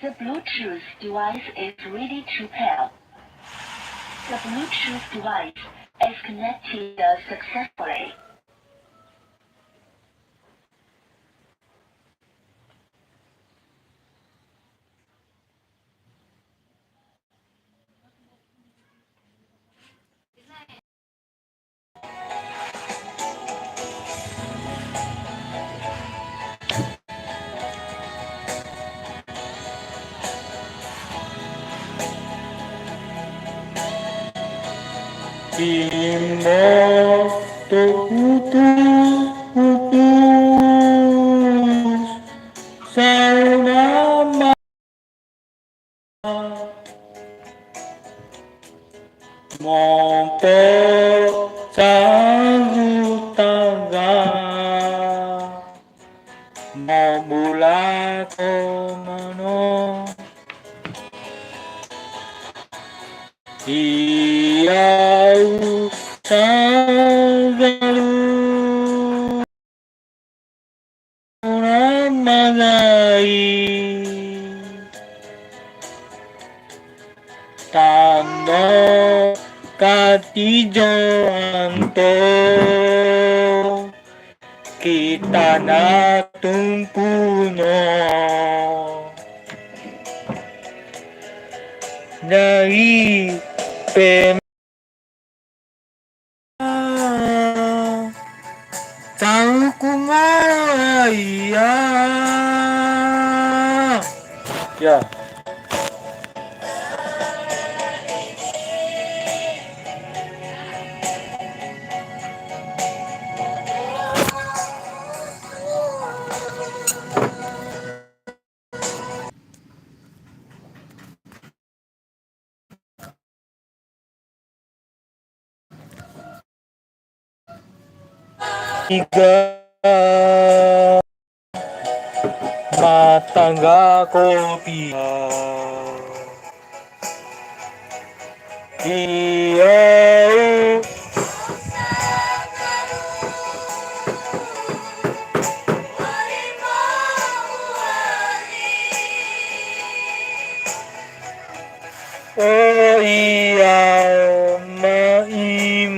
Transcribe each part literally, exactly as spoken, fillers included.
The Bluetooth device is ready to pair. The Bluetooth device is connected successfully. Timbo tu putus putus sauna ma Mompo sagu tangga, mabula ko mano, iyau sagalu. Magai tando katijo anto kitana tumpuno dari pem Tau ku maro iya. Ya. Iga matangga kopi. Iya. Oh iya, maimano.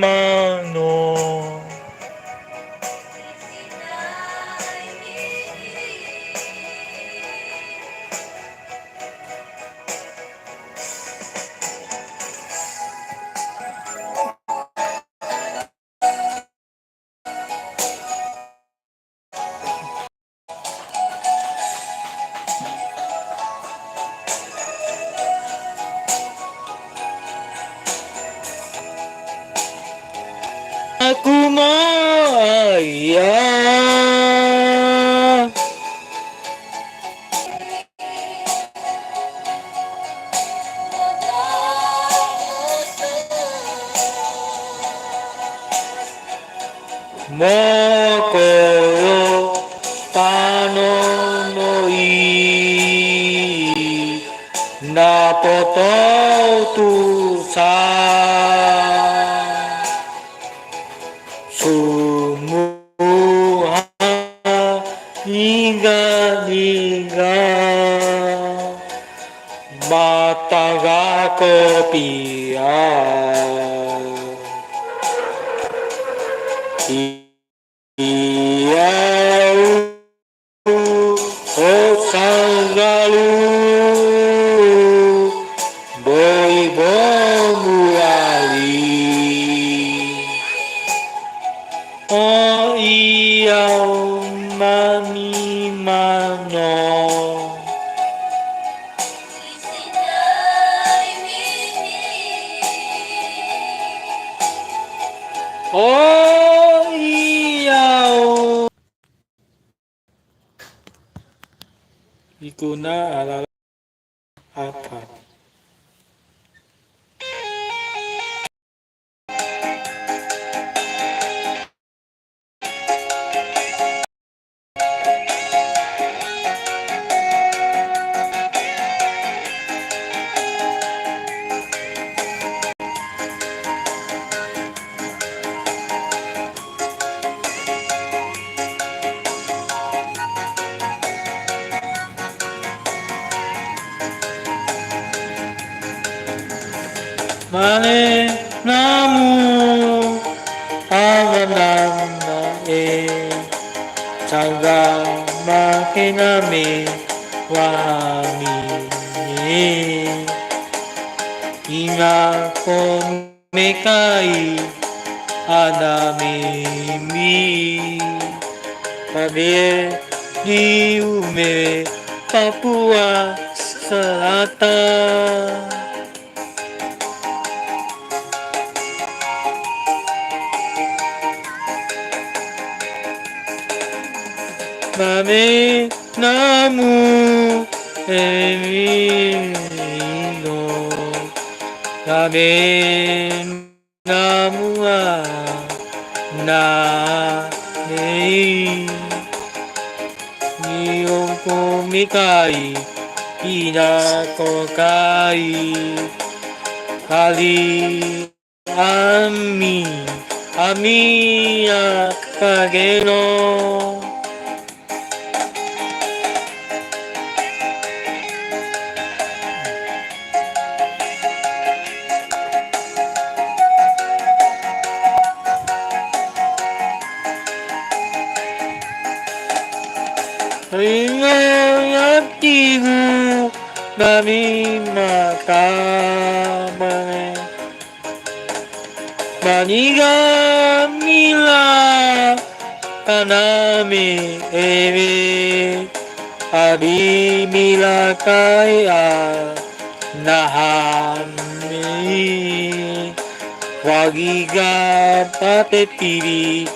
Aku mau ayah. Mokoro tanonoi napoto tusa. Sumuha niga-niga mataga kopia. Iyau Osangalu boi bomuali. O iyau mami mano. O iyau. Ikuna alala apa? Male namu awananna e, cangga makename wahami e. Inako mekai anamemi, pabe di ume Papua Selatan. Mame namu emino, mame namua na nei. Niongko mikai, inako kai, kali ami, ami akageno. Ringo yatigu nami makamane. Maniga mila kaname ewe, abi mila kae a nahame. Wagiga pate piri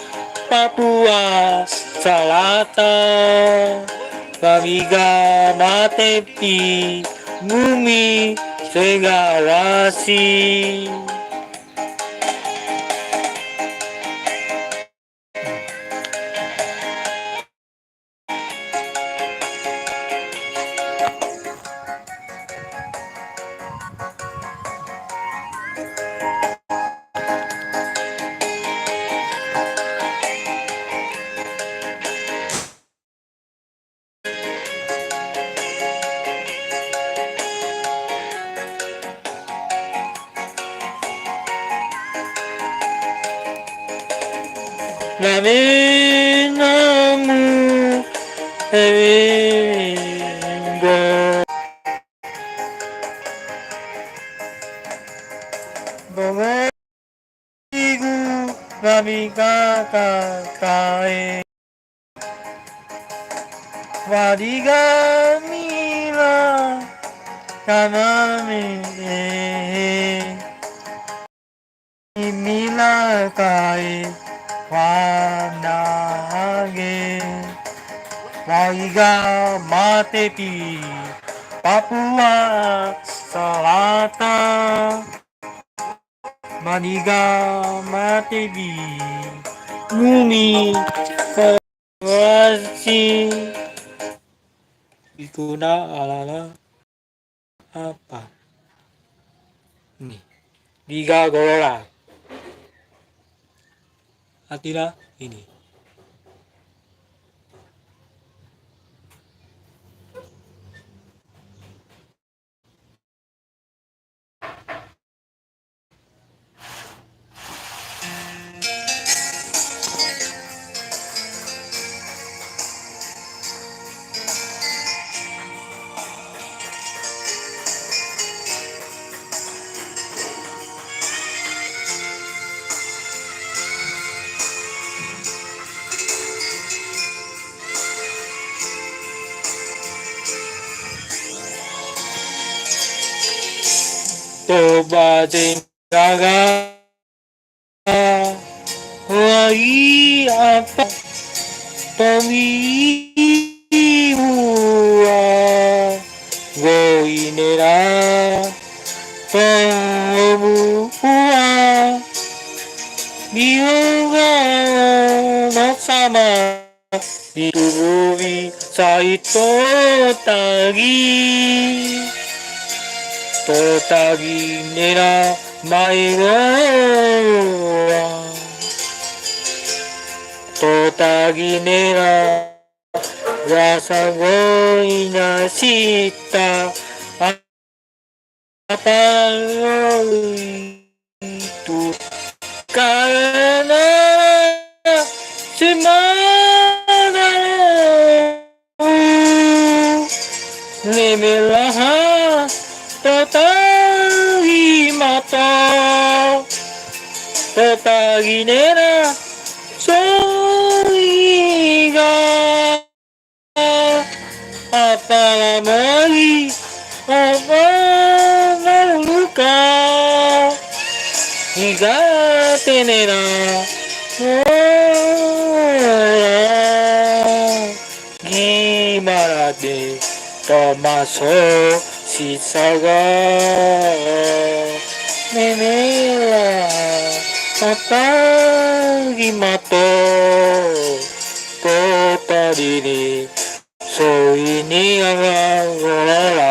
Papua Selatan, wagiga mate pi Mumi Segawasi. Namenamu ewenggo. Bongo. Igu nami kakakae. Wadiga mila kaname ehe. Mila kae wanage. Wadiga matepi Papua Selatan. Maniga matebi mumi kawasi. Ikuna alala apa? Ni. Diga golola. Atila ini. Toba tendaga wai apa tomi ua goinera tomu ua. Biunga masama. Ituruwi saito tagi, to tagi nena maeroa, to tagi nena rasa goina sita. Paroi tu karena semana nemelaha totari mato totari nena soiga. Apala moli, apala luka, iga tenena. Gimana de tomaso sisaga. Nenela matagi mato. Kota dini. So ini adalah.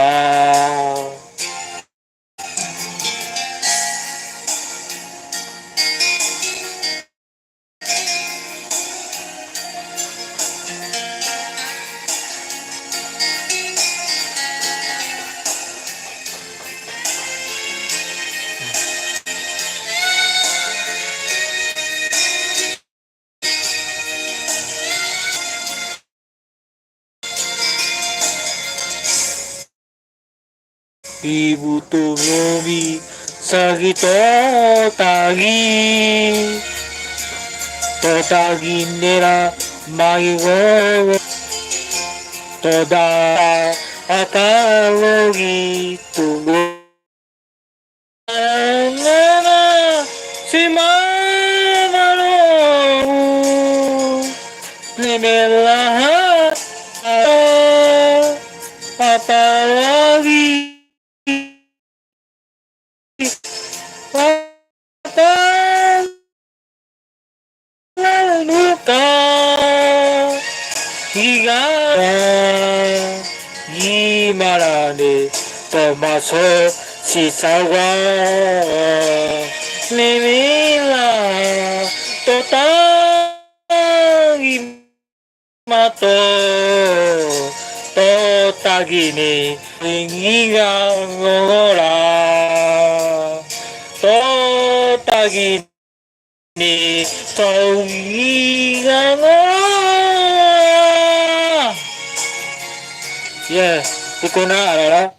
Ibu turubi sagi totagi, totagi nera mai gogo, toda akalogi tubu. Nana simana lo, nemellaha, apalagi Lanuka higa gimarane tomaso sisawa lemela totangi mato to tagini ringinga ngora to tagini saunginga ngora. Ye, ikuna arara.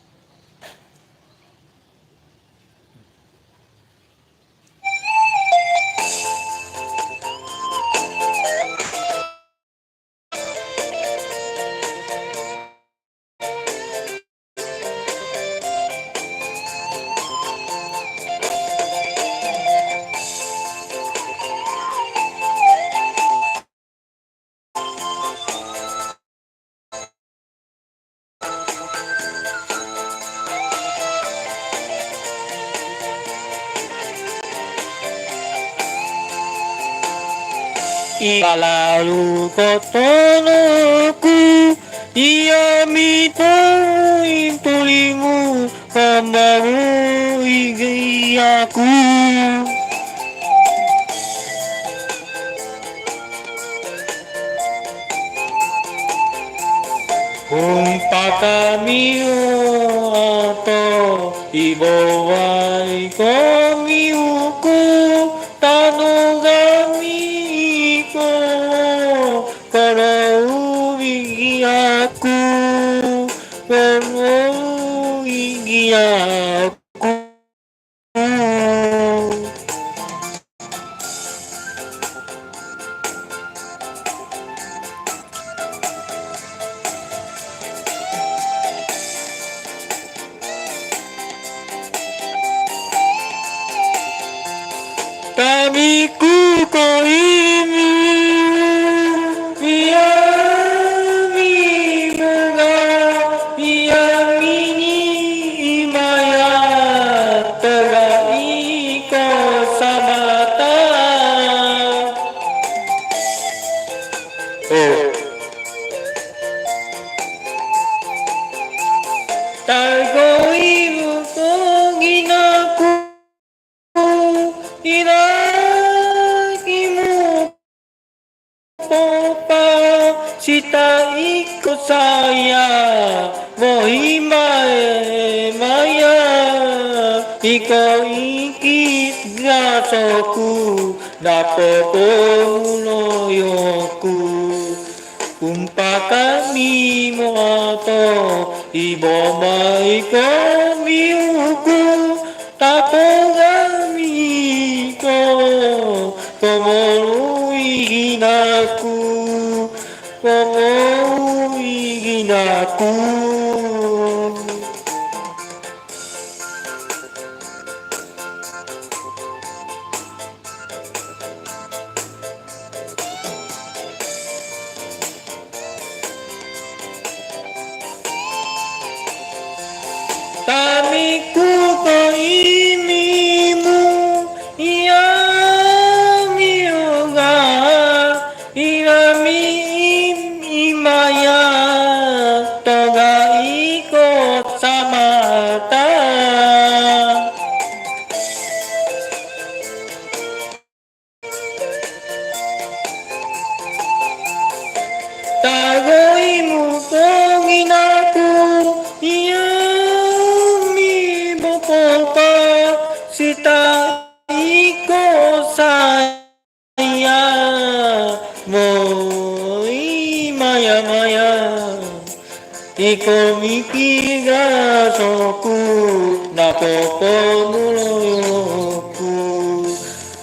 Ipalalu kotonoku, iyami tuli-tulimu, pambaru igiyaku. Umpakami ato ibowai komi uku tanugami iko koro uwigi aku koro uwigi aku. Tabiku ko imi, iyami muga, iyami ni imaya, tega iko samata. Oh. Targoi mukoginaku. Inakimu popa sita iko saya mohimae maya. Iko iki gasoku, dapoko muloyoku. Umpakami moto, ibomai ko miuku, tapogami ko, komolui hinaku, komolui hinaku. Tamikku ko imimu, iya miuga, iyami im-, imaya, toga iko samata. Tagoi muponginaku, iyami bokopa, sita iko saya, moi maya-maya. Iko miki gasoku, napoko muloyoku.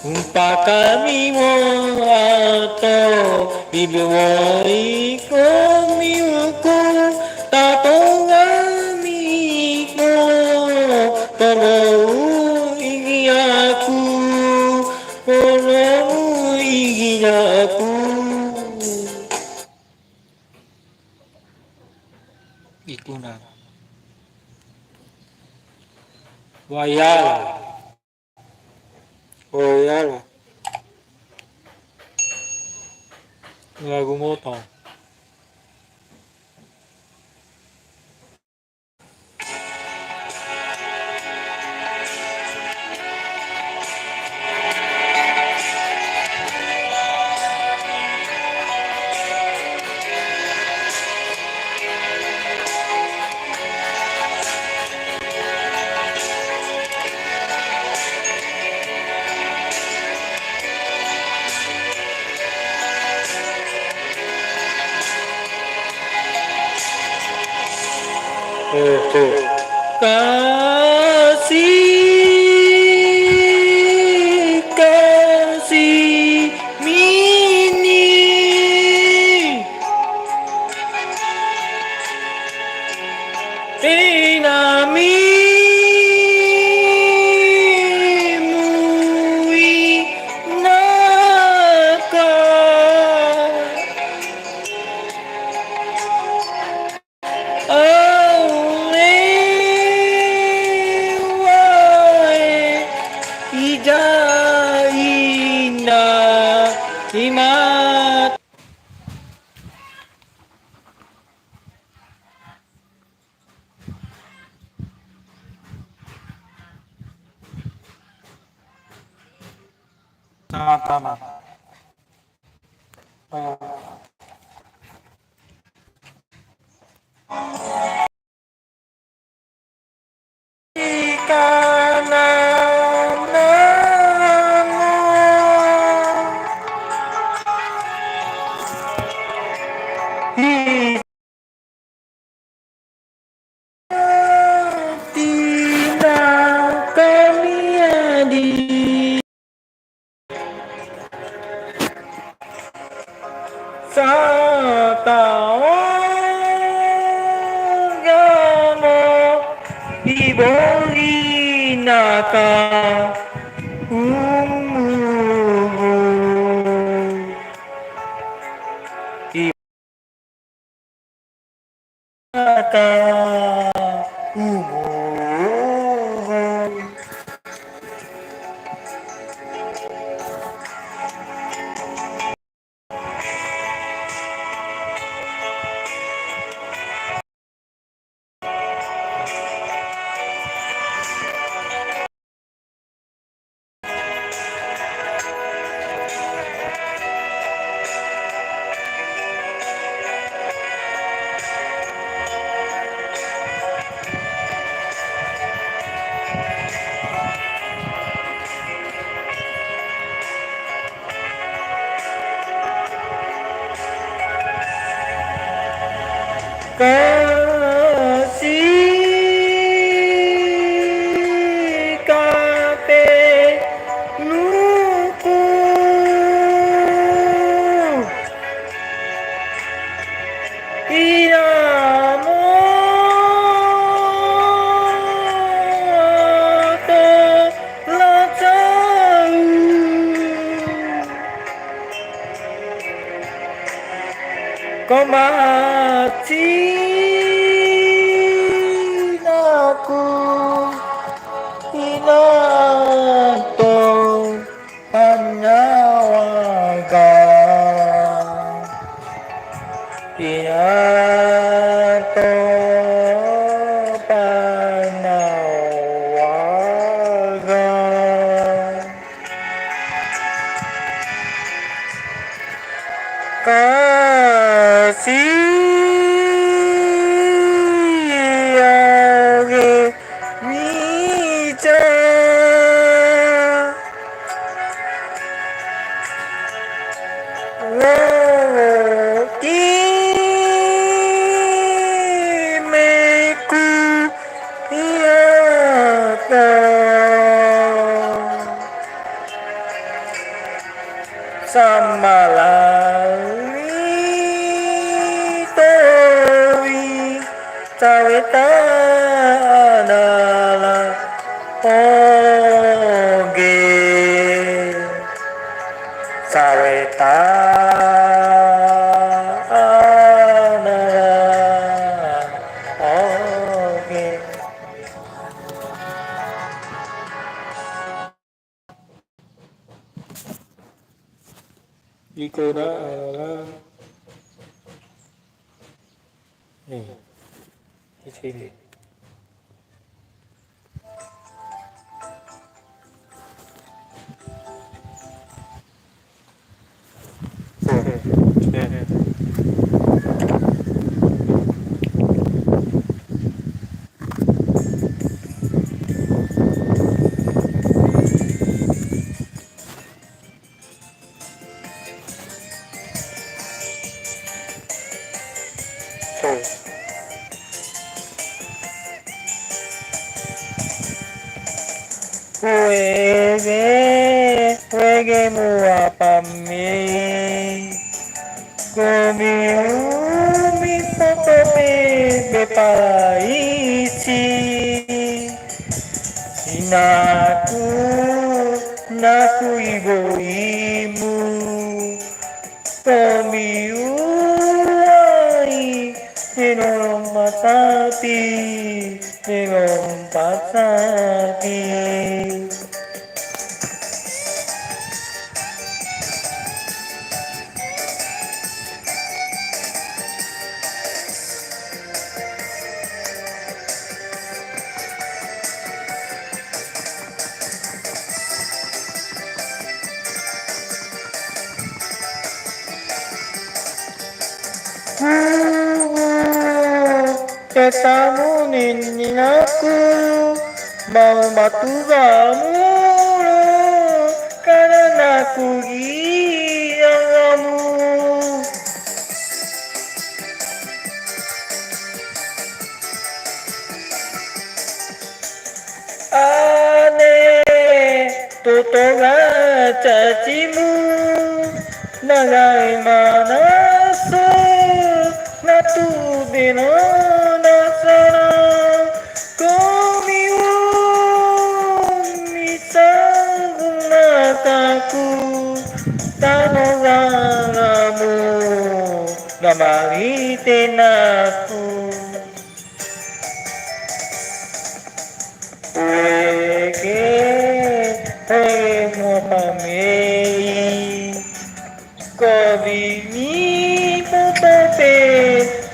Umpakami mo ato, ibu moi ko miuku, tatongami ko, tolou igi aku, tolou igi aku. Ikuna. Wayala. Oh, iyaro. Lagu motong. Kasih, kasih mini. Inami mui naka. Aulewae ijaina imat. Tama-tama. Tina kamiadi. Sataogamo ibolinaka umuru. Ata umuru. Kasi kape nuku inamo to lacau. Ko macinaku inato panyawaga, inato panyawaga. Kasi age mica woti meku iyata. Sammalali toi caweta anala oge. Caweta anala oge. Iko da ala. Nih. Di sini. Wege, wege mua pamme. Komi umi potope bepalaisi. Inaku, naku iboimu. Komi uwai menolong matapi, menolong pasapi. Tetamu ninningaku mau matugamu karena aku giangamu. Ane totoga cacimu, nagai manasu natu beno nasara. Komi umi sanggung mataku, tano garamu, namari tenaku. Wege, wege mo pamei. Ko bini mo pope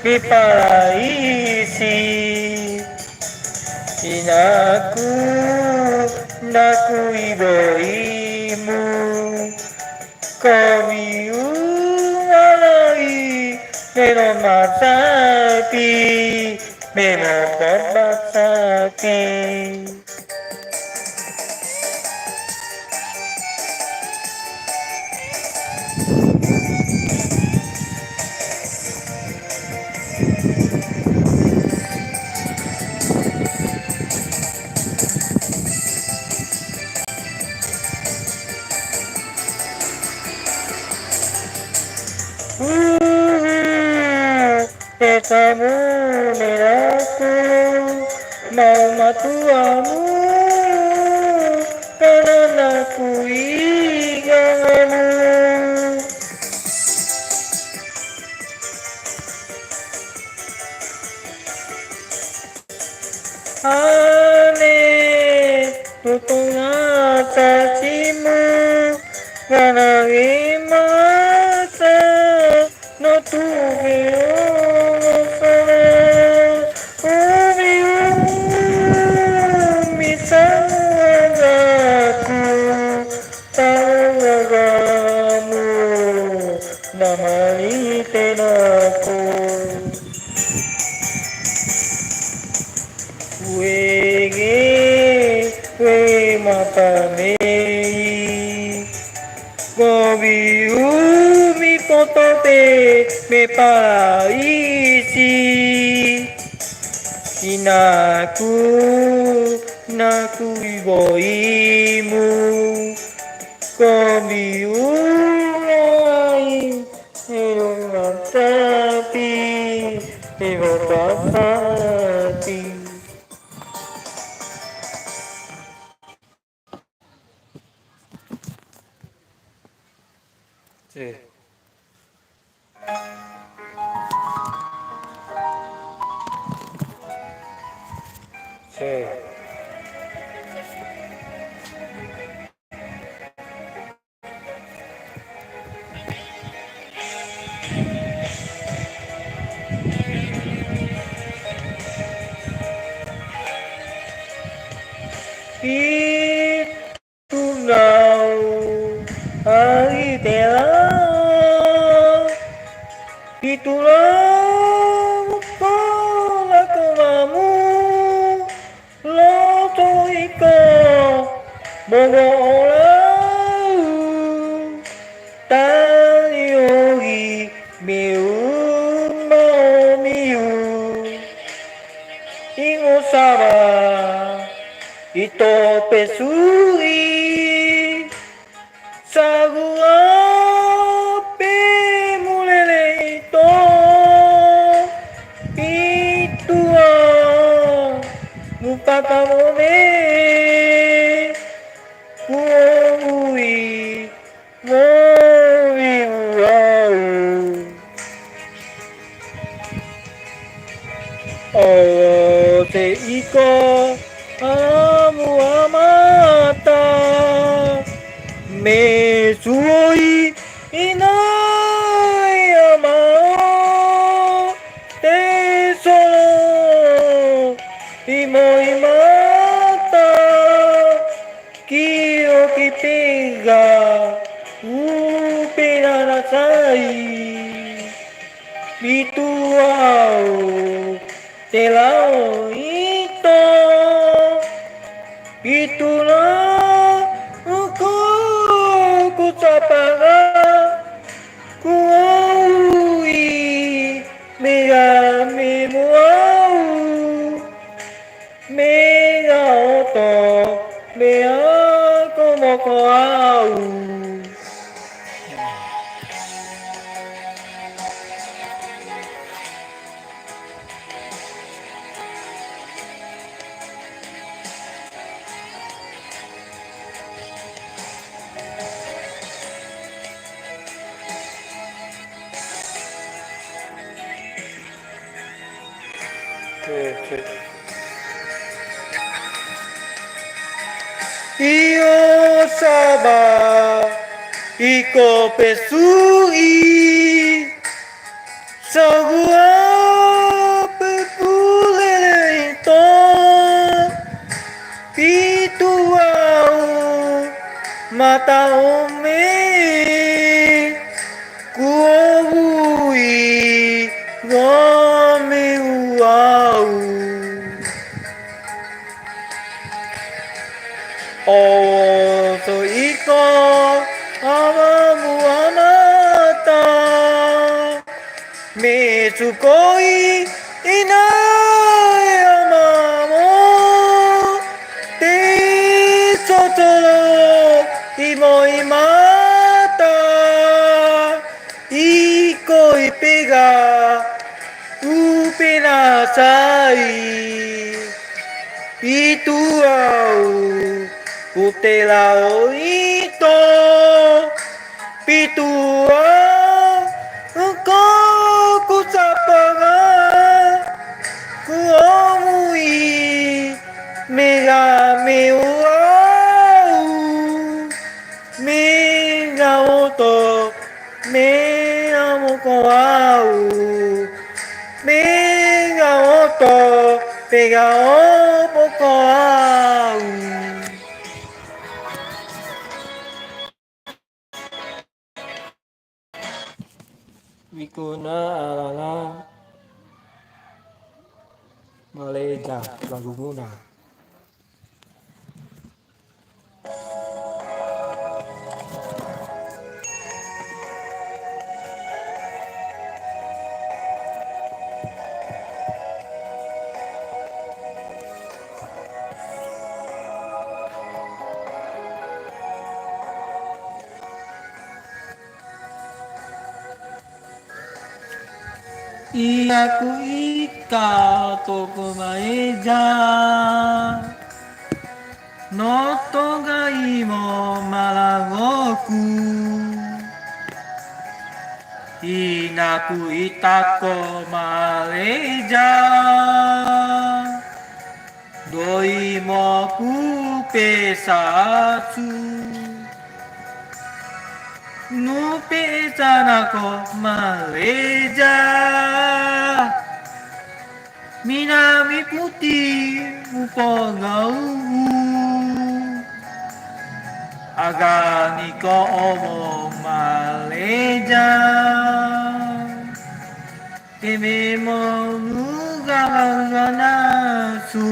bipalaisi. Inaku, naku iboimu. Komi uwalai melo masapi, melo pommasapi. Uhu, desamu melaku, mau matuamu, karena kuingamu. Ane, tutunga cacimu, ganare masa, no tu biasa. Umi, umi, sagaku, Tau gagamu namali tenaku. Wege we mata mei, gobi umi potope me paisi. Inaku, naku iboimu, kobi urai, irung tapi, irung tapi. Tunau ari tela, itulah mukko lako mamu, loto iko bobo olau, tariori meu mau miu. Ingo saba, ito pesui, saguape mulele ito, itua mupatamone, kuongui Mori uwau. Olo te iko amu amata. Mesuoi inai amao. Te solo imoi mata. Kio kipega upenarasai, pitu au telao ito, pituna uku kucapanga, kuaui mega memuau. Mega oto, mega komoko au. Iyo saba iko pesui, sagua pepulele ito. Pitu au mata ome, kuobui gome uau. Oto iko amamu amata. Mesukoi inai amamo, te sotolo imoi mata, iko sai, pitu au, putelao ito, pitu au, engka kusappanga, kuomui, mega meu au. Mega oto, mega moko au. Mega oto, mega o moko au. Wikuna alana maleja laguguna. Iyaku ikka toko maeja, nottogaimo malangoku. Inaku itako maleja, doimo kupesasu. Nupesanako maleja, minami puti upogau. Aganiko omong maleja. Tememo nugaga nasu.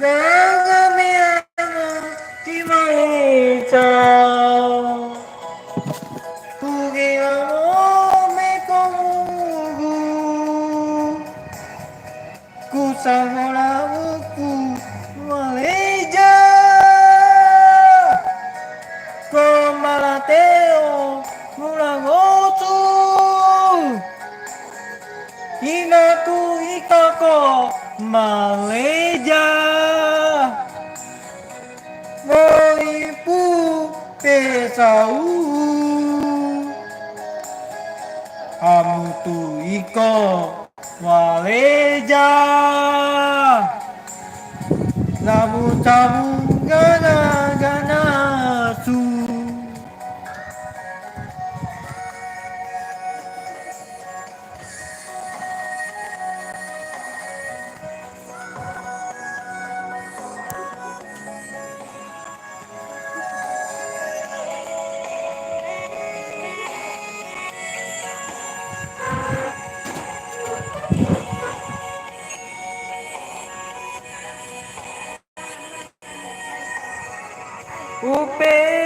Gaga meamo timaleca. Kugelamo mekomugu. Kusagola uku maleja, ko malateo mulagotu. Inaku ikako maleja, moipu pesau. Amutu iko maleja, lamu-tamu gana-gana su.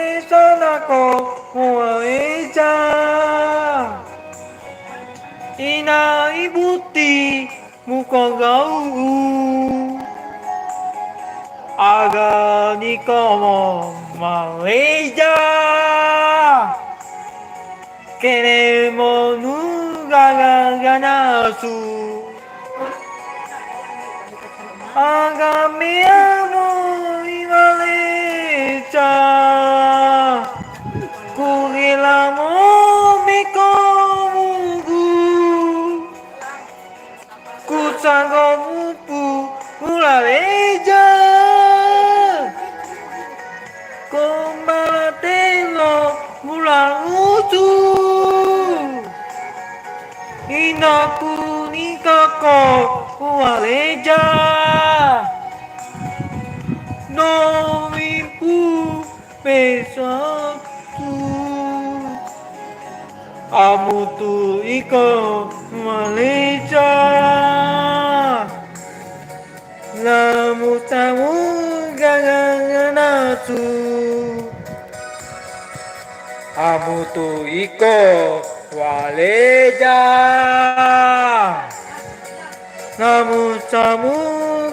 Upesanako mueja, ina ibuti mukogau, aganiko maleja, kenemo nugaga-gana su. Agameamo imaleca, kugelamo meko mugu. Kucanggo mupu mulaleja, ko malatelo mulalucu. Inaku nikako uwaleja, domipu pesatu. Amutu iko maleja, lamu-tamu gaga-gana tu. Amutu iko waleja, lamu-tamu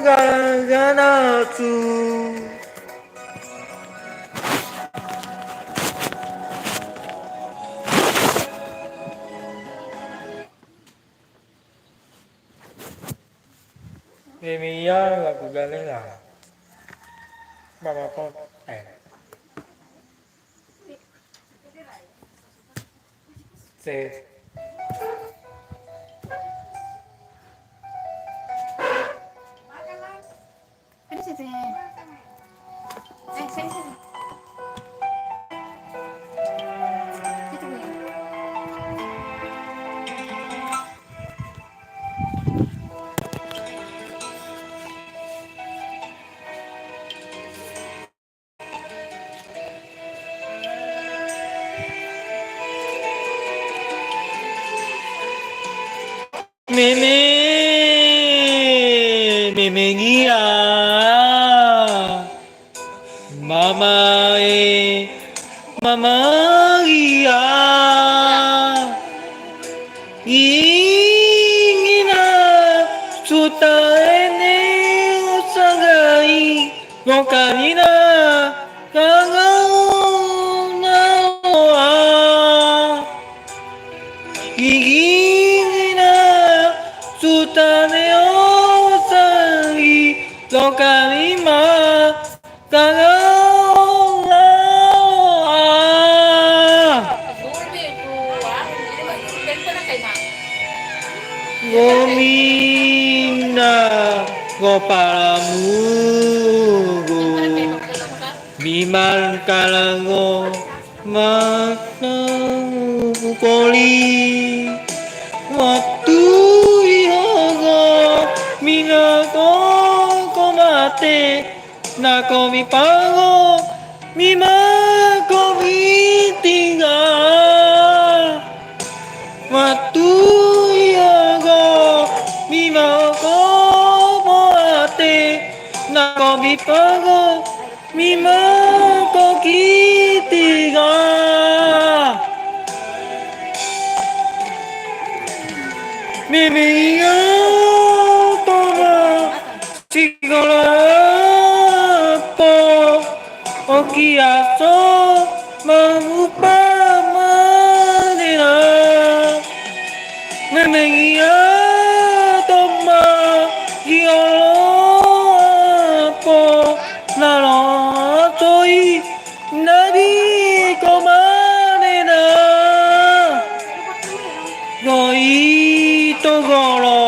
gaga-gana tu. Mimi iya lagu galenga. Mama ko, eh. Se. Ada sih, sih. Eh, sini, sini. Situ, nih. Meme, memengia. Mamae, mamagia. Ingina sutaene usagai. Lokanina kagau naloa. Gigina sutane osangi lokanima kagau naloa. Gomina gopalamugu. Miman kalango matau poli. Wattu ihogo minako ko mate. Nako mipago mimako mitinggal. Wattu iyago mimako moate, nako mipago mimako kitiga. Mimi iya toma Sigolo po oki aso mangupa manena. Memengia tomma giolo po nalo toi nabi ko manena. Goi togolo.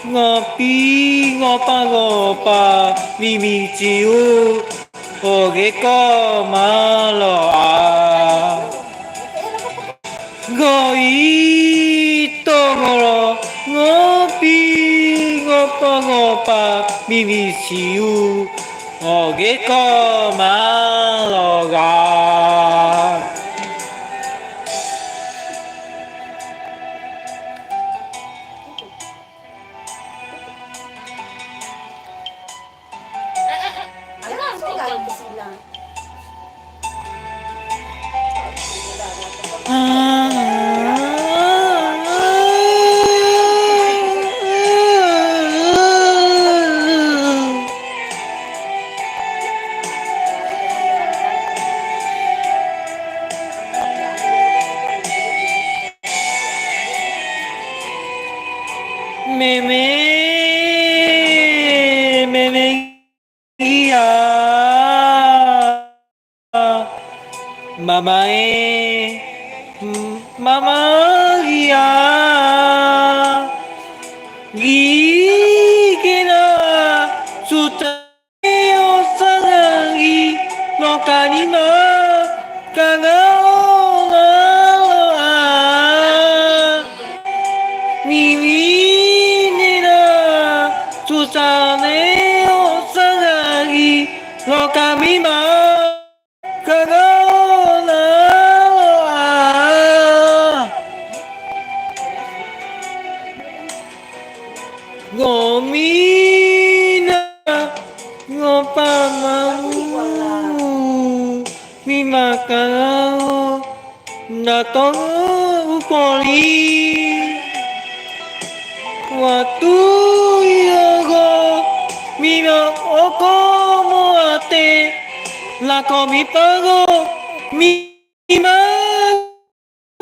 Ngopi ngopa-ngopa mimiciu, ogeko maloa. Goi togolo ngopi ngopa-ngopa mimiciu, ogeko maloga. Meme, meme iya. Mamae, mama iya. Gigena suta Eo sangangi lokanima kangao naloa. Miminena susane o sangangi lokamima kangao naloa. Gomina ngopamamu mimakkangau natongo upoli. Wettu iyogo mima oko muate lako mipago mi Ima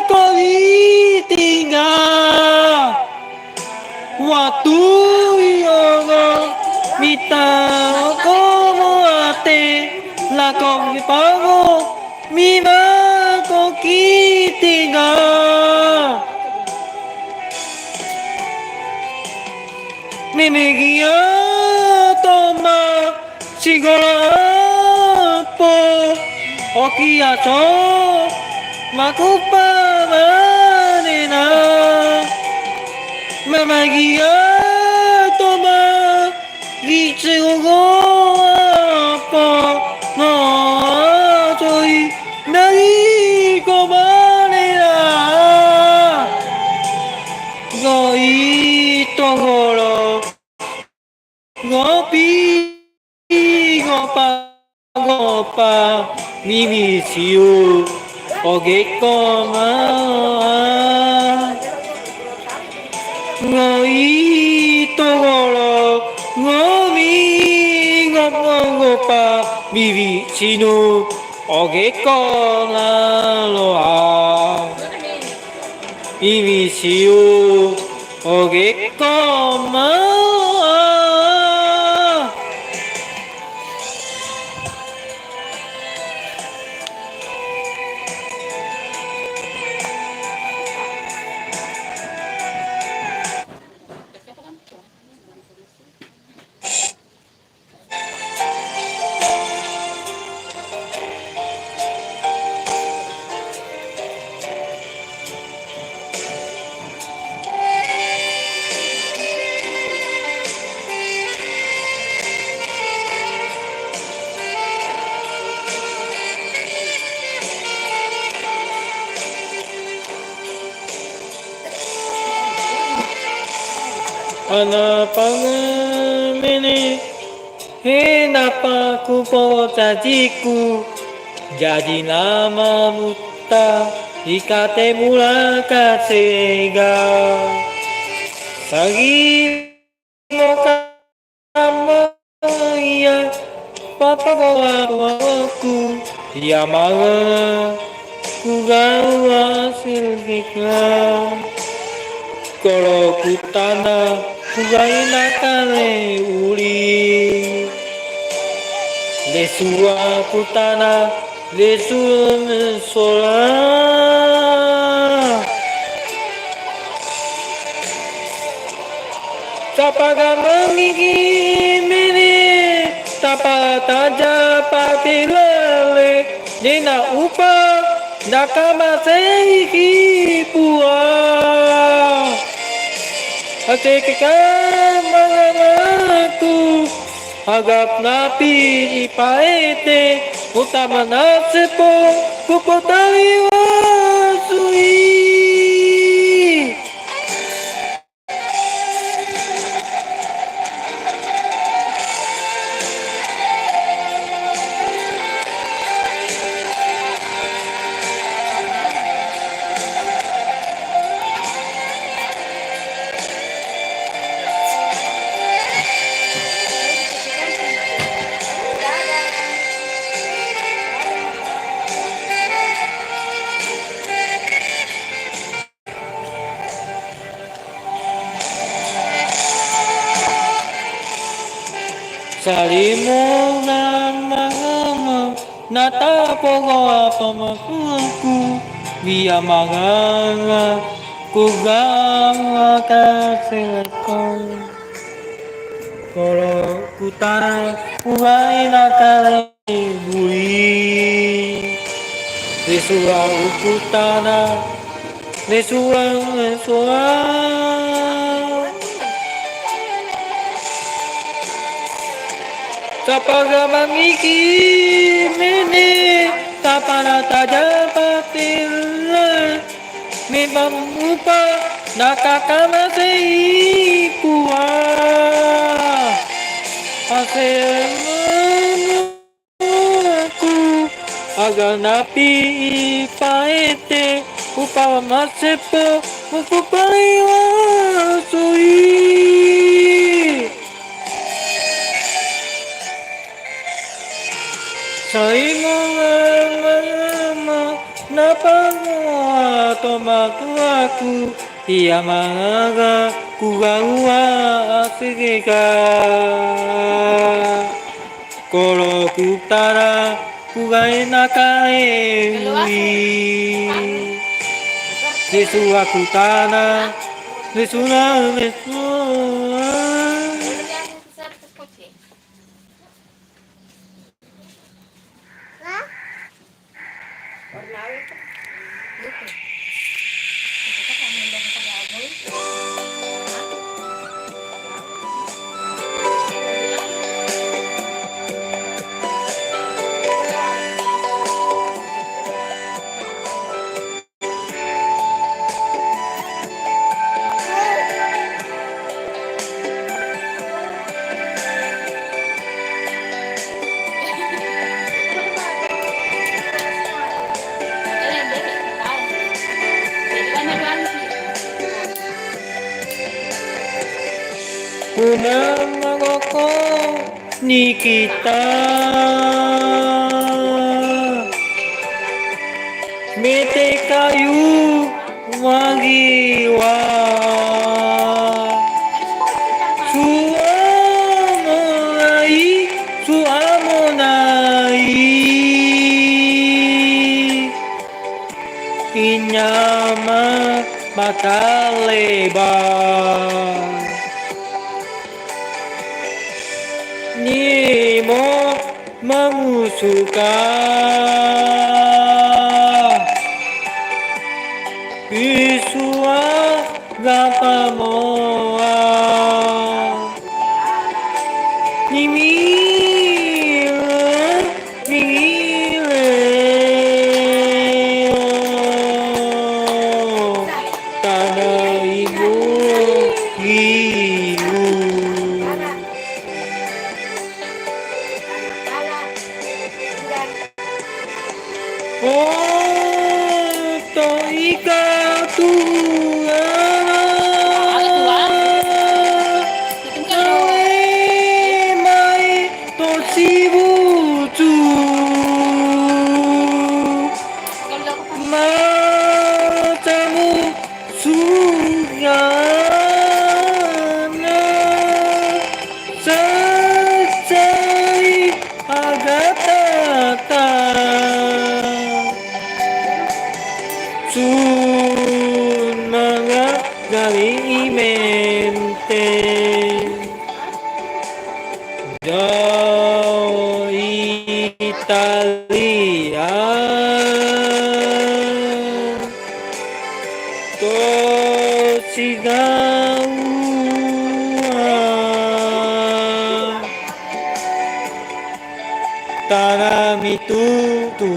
ko ditinggal. Wettu iyogo Memegia toma sigolo po okia so makupa manena. Memegia toma gicegogo apa na soi nari ko manena. Goi togolo Gopi, gopa, gopa, mimi siu, ogekko ma. Ngoi togolo, ngomi, gopa, gopa, mimi sinu, ogekko laloa. Iwi siu, ogekko ma. Ana pangemene, he napa kupocajiku, jadi nama mutta ikate mula kasega. Sagi moka Amma iya, papa bawa bawaku, iya manga kugawa silgika. Kolo kutana kugaina kale uli. Lesua kutana Lesu sola. Tapagamengngi mene, tapataja patelele, dena upa nakamaseiki Puang. Atekeka mangamaku. Agap napi ipaete, utama naseppo kupotaliwasui. Salimo namangama. Natapogo apa makuku, dia maganga kugawa kaselekko. Kolo kutana uwai nakale bui. Risua ukutana Lesuang, lesuang. Sapagamang iki mene, tapana taja patella. Memang mupa nakakamasei Puang. Aseng Aku aga napi ipaete, upa masseppo mukupaliwasui. Saimo mama napangoa tomatuaku, iya mangaga kugaua asegeka. Kolo kutana kugae nakae ui. Sisua kutana, sisuna mesua. Punna magokko ni kita, mete kayu magiwa. Suamonai, suamonai. Inyama mataleba. Nimo mamusuka. Isua gapamoa. Nimile, nimile, oh, tana ibu ibu. Oh, to ika tuana. Mai to sibutu. Matamu Sugana saccai agatata. Sun mangajari mente. Jauh Italia. To sigaua tanami tutua.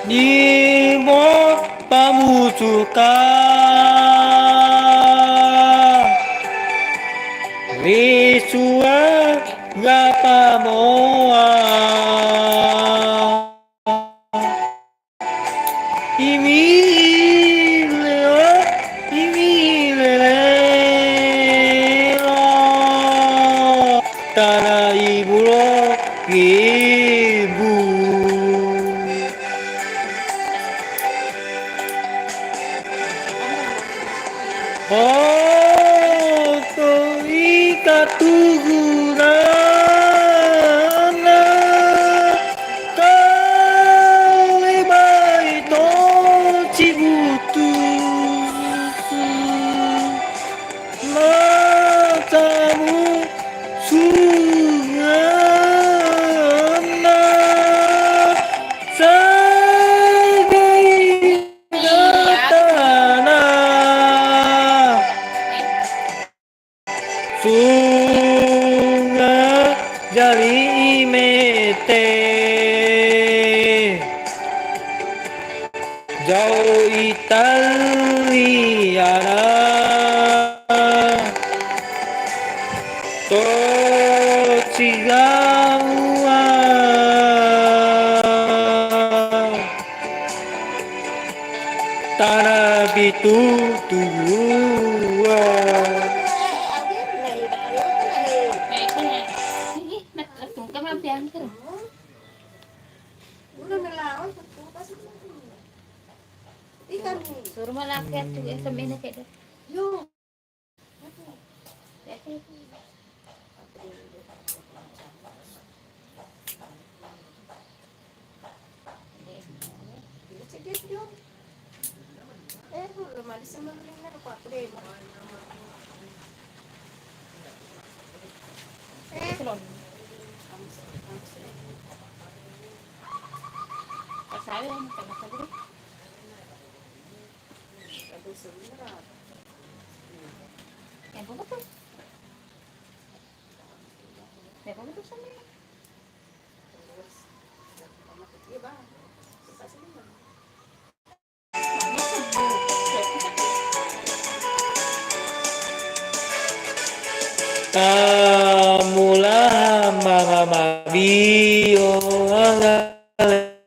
Nimo pamusuka risua gapamoa. Imileo, imileo, tana ibulo ibu. Oto ikatugurana kalebai to cibutu matamu sugana sagai Tana sunga jali imete jauh Italiana to cigaua. Tana pitu tujuan. Suruh malah ke tu, eh, semena ke deh. Tammula mama mabio agale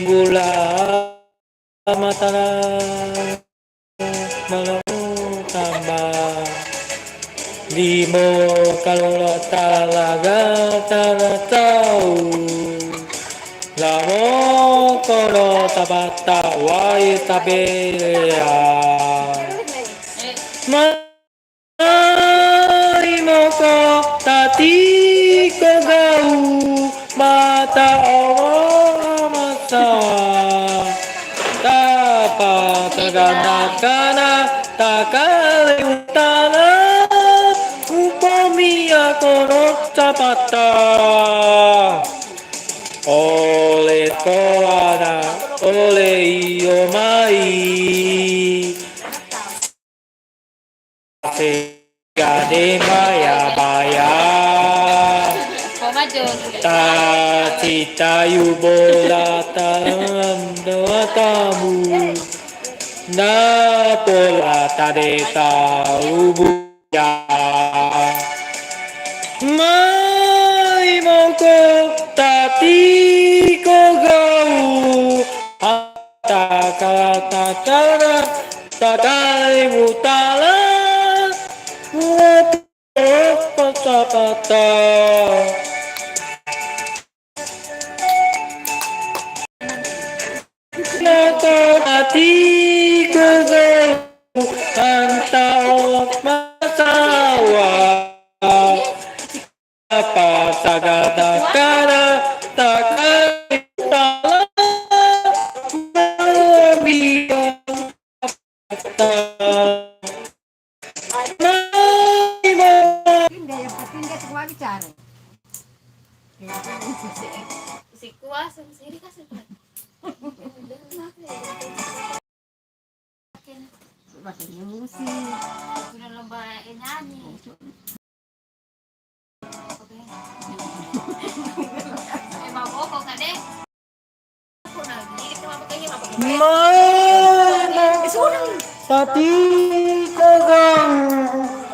bula matana. Melo tamba limo kalolo talaga tana tau. Lamo kono tabatta wae tabea. Marimoko tatiko gau mata oro masa. Tapa tagana kana takale utana upomi akono tapata. Ole koana ole iyo mai. Segade maya-baya. Tacitayu bola talando tabu. Napola tade tau buya. Mai moko tatiko gau. Takala takala takai mutala. Pata-pata. Nata ati kegau anta masawa. Apa sagada kara takai tala. Pindah, yang penting dia semua bicara. Si kuasa, si dikasih. Makin musik. Sudah lomba, eh, nyanyi. Mana tati kagau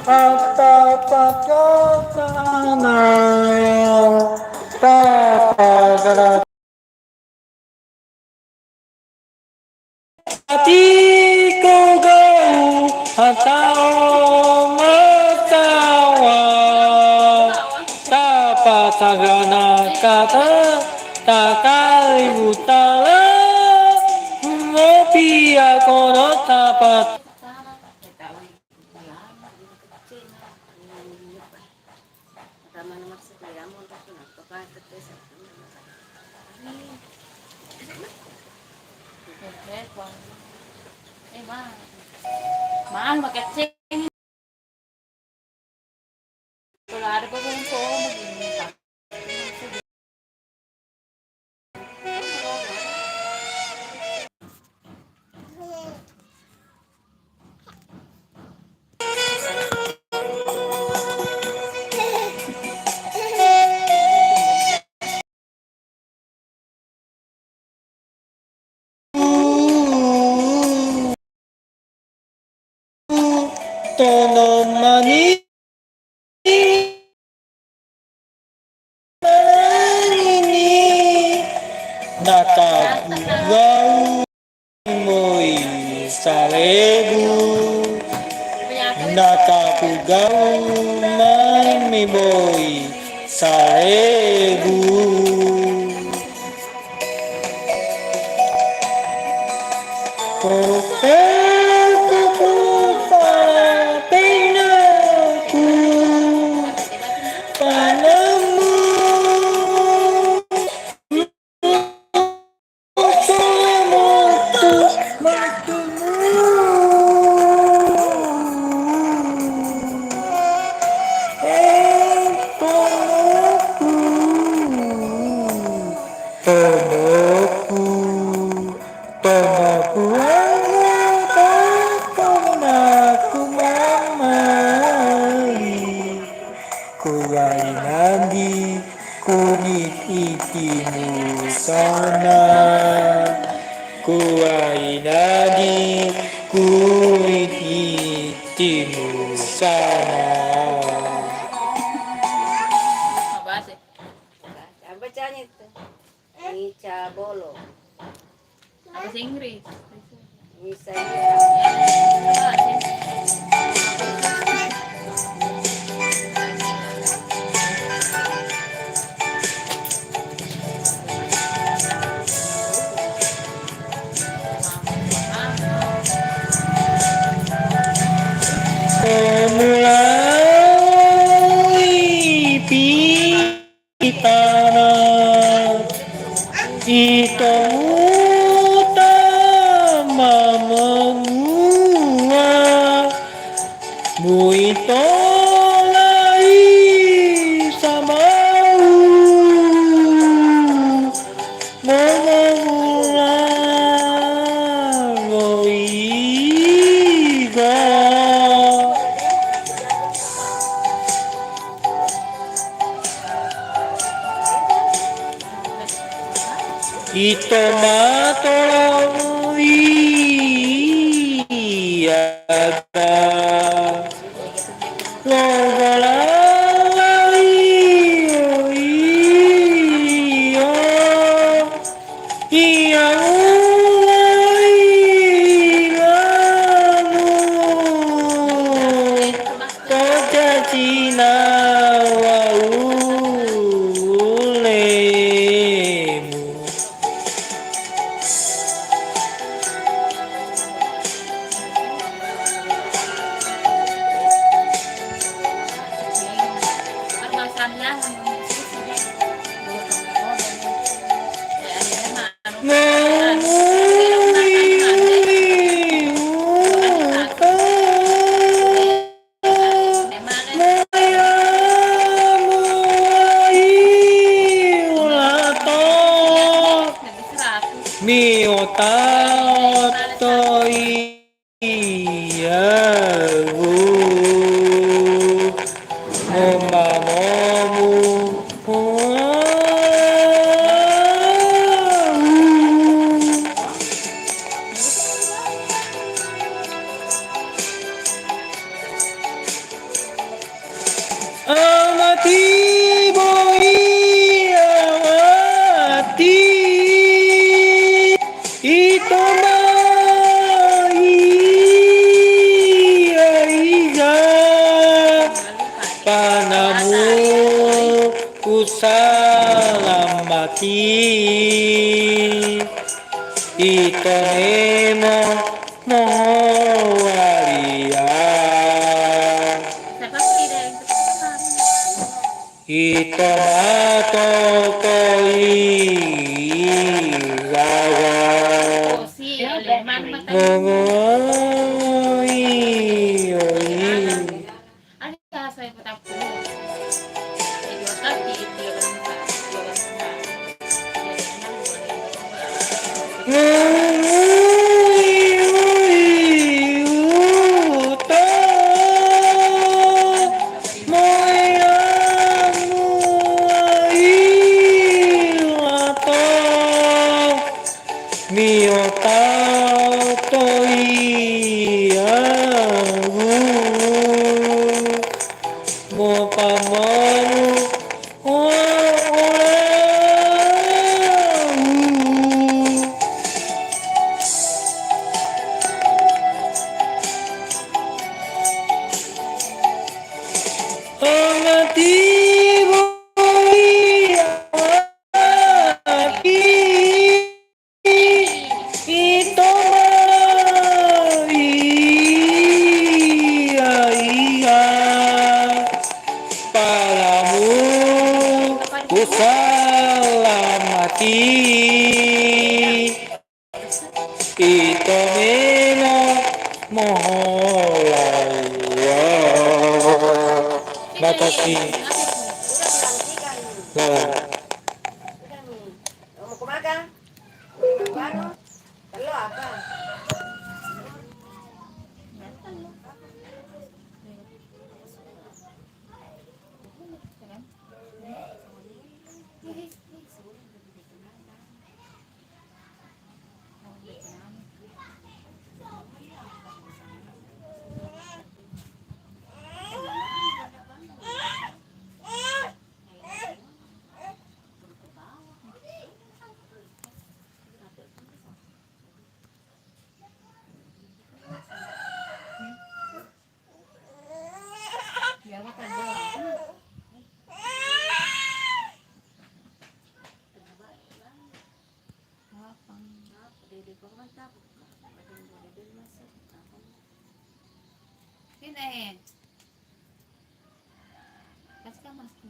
kata pakatana tata Tiko gau atau matawa. Tapa sagana kata takali utala. Ngopi akono tapa. Eh, ma. Mahal makeceng. Kalau ada begini. Tono mani manini nakagau moi salebu, nakagau mai moi salebu. Kuainadi kulit itimu sana, kuainadi kulit itimu sana. Apa bacanya itu? Ica bolo. Bahasa Inggris. Bisa, bisa. Pemulai pi- Itana ito muta mamamua, muito lai samau. Momomula loiga. Ito matolo iyada. Logolang lali, oh, iyo. Iya, uwai lamu. Toja cina wa ulemu. Miota toi. Iya, bu. Memamomu. Amati boi amati. Ito mai aiga panamu kusalammati. Ito memo moho waria. Ito matokoi gaga. Mongoi oi. Miota toi agu. Mopa manu o olau. Angati boi angati. Ito mai aiga palamu kusalamati. Ito melo moho laia. Batasi. Lah. Baru tello apa? Dede pemata buka, badan dede masuk, apa? Ini, eh. Kasih kan masker.